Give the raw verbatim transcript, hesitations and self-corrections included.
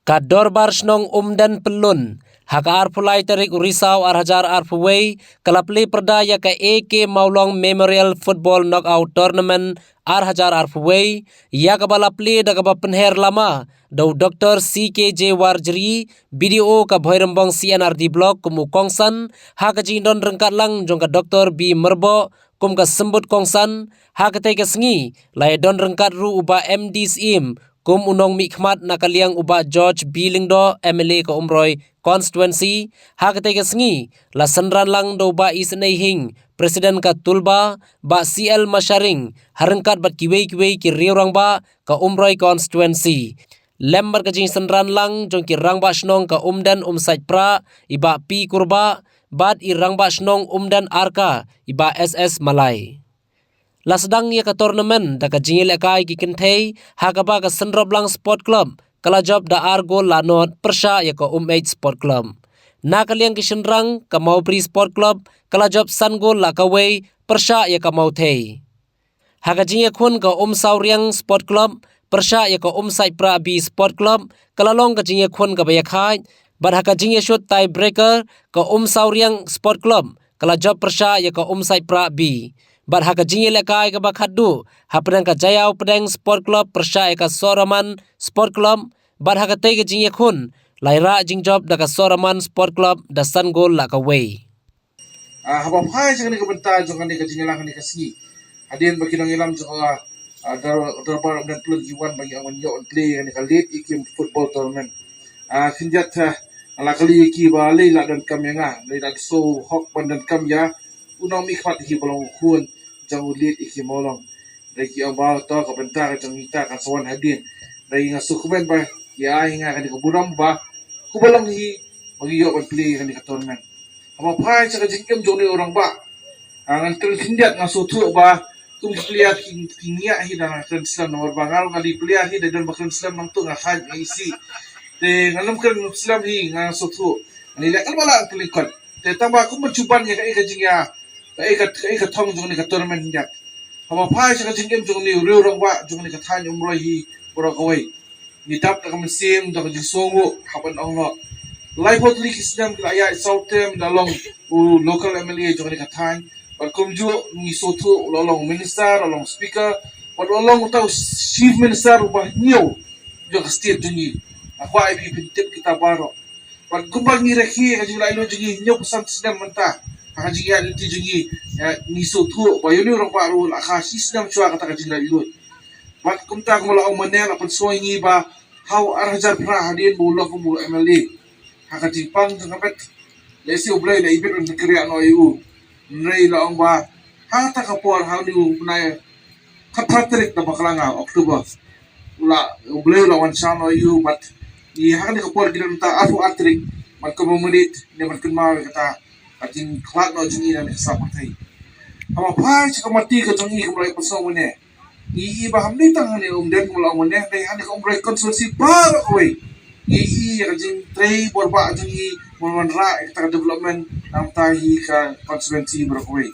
Ka Dorbar Shnong Umden Pyllun, ha ka arphew lai tarik u Risaw ar hajar arphew wei, ka la plie pyrda ïa ka A K Mawlong Memorial Football Knockout Tournament ar hajar arphew wei, ïa kaba la plie da kaba pynher lama da u Doktor C K J Warjri, B D O ka Bhoirymbong C N R D Block, kum u kongsan ha ka jingdon ryngkat lang jong ka Doktor B Myrboh kum ka symbud kongsan. Ha katei ka sngi la ïa don ryngkat ruh u Bah M D Syiem kum u nongmihkhmat na ka liang u Bah George B Lyngdoh, M L A ka Umroi Constituency. Ha katei ka sngi la synran lang da u Bah Isynei Hing, President ka Tulba, Bah C L Masharing, ha ryngkat bad kiwei kiwei ki riew rangbah ka Umroi Constituency, lem bad ka jingsynran lang jong ki rangbah shnong ka Umden Umsaitpra, i Bah P Kurbah, bad i rangbah shnong Umden Arka, i Bah S S Malai. La sdang ïa ka tournament da ka jingïalehkai ki kynthei, ha kaba ka Synroplang Sport Club ka la jop da ar gol la nod pyrshah ïa ka Umeit Sport Club. Na ka liang ki shynrang, ka Mawbri Sport Club ka la jop san gol la kawei pyrshah ïa ka Mawthei. Ha ka jingïakhun, ka Umsawriang Sport Club pyrshah ïa ka Umsaitpra B Sport Club ka la long ka jingïakhun kaba ïakhaid, bad ha ka jingïashut tie breaker, ka Umsawriang Sport Club ka la jop pyrshah ïa ka Umsaitpra B. Bad ha ka jingïalehkai kaba khatduh, hapdeng ka Jaïaw Pdeng Sport Club pyrshah ïa ka Sohraman Sport Club, bad ha katei ka jingïakhun la ïarah jingjop da ka Sohraman Sport Club da san gol la kawei. Ah, haba phai sha kane ka bynta jong kane ka jingïalang kane ka sngi, hadien ba ki nongïalam jong ka, ah, Dor-, Dorbar Umden Pyllun ki wan ba ngi ong ban ïoh ban plie kane ka Late Ikim Football Tournament. Ah, khyndiat, ah, la kylli ki ba lei la donkam ïa nga, lei la sngewhok ban donkam ïa u nongmihkhmat hi ba long u khun jong u Late Ikim Mawlong. Dei ki ong ba to ka bynta ka jong kita kan sa wan hadien. Dei nga sngewkmen ba ki ai ïa nga kane ka burom ba kumba long hi ba ngi ïoh ban plie kane ka tournament. Haba phai sha ka jingim jong une u rangbah, ah, ngan kren khyndiat, nga sngewthuh ba kum ki player ki, ki ngiah hi da nga kren slem, namar ba nga ruh nga dei player hi, da don ba kren slem nangta nga khaid, nga isih. Te ngan ym kren slem hi, nga sngewthuh. Ngan ïaleh kaba lah ka lyngkot. Te tang ba kum ban shu ban ïa kaei ka jingïa, kaei ka, kaei ka thong jong kane ka tournament khyndiat. Haba phai sha ka jingim jong une u riew rangbah jong kane ka thaiñ Umroi hi baroh kawei, ngi dap da ka mynsiem, da ka jingsngewnguh, hap ban ong noh. Laiphew tylli ki snem ki la ïaid saw term, la long u local M L A jong kane ka thaiñ. Bad kumjuh ngi sngewthuh u la long minister, u la long speaker, bad u la long uta u chief minister uba hynñiew jong ka state jong ngi. Nga kwah ïa phi phin tip kita baroh. Bad kumba ngi rakhe ka jinglaitluid jong ngi hynñiewphew san snem mynta ha ka jingïaid lynti jong ngi, eh, ngi sngewthuh ba ïa une u rangbah ruh la kha shi snem shuwa kata ka jinglaitluid. Bad kumta kumba la ong mane, la pynsngew ïa ngi ba ha u ar hajar phra, hadien ba u long kum u M L A, ha ka jingpang jong ka met, lehse U Blei la ibit ban pynkhreh noh ïa u. Hynrei la ong ba ha kata ka por, ha une u bnai khatphra tarik na Baklanga October, u la, U Blei u la wan shaw noh ïa u, bad ngi ha kane ka por ngi don mynta arphew ar tarik ban commemorate ne ban kynmaw ïa kata ka jingkhlad noh jong ngi na kane ka sap pyrthei. Haba phai sha ka mati ka jong ngi, kumba la pynsngew mane, ngi i ba ham dei tang hane Umden kumba la ong mane, dei hane ka Umroi constituency baroh kawei. Ngi i ïa ka jingtrei bor ba jong ngi ban wanrah ïa kata ka development na ka bynta hi ka constituency baroh kawei.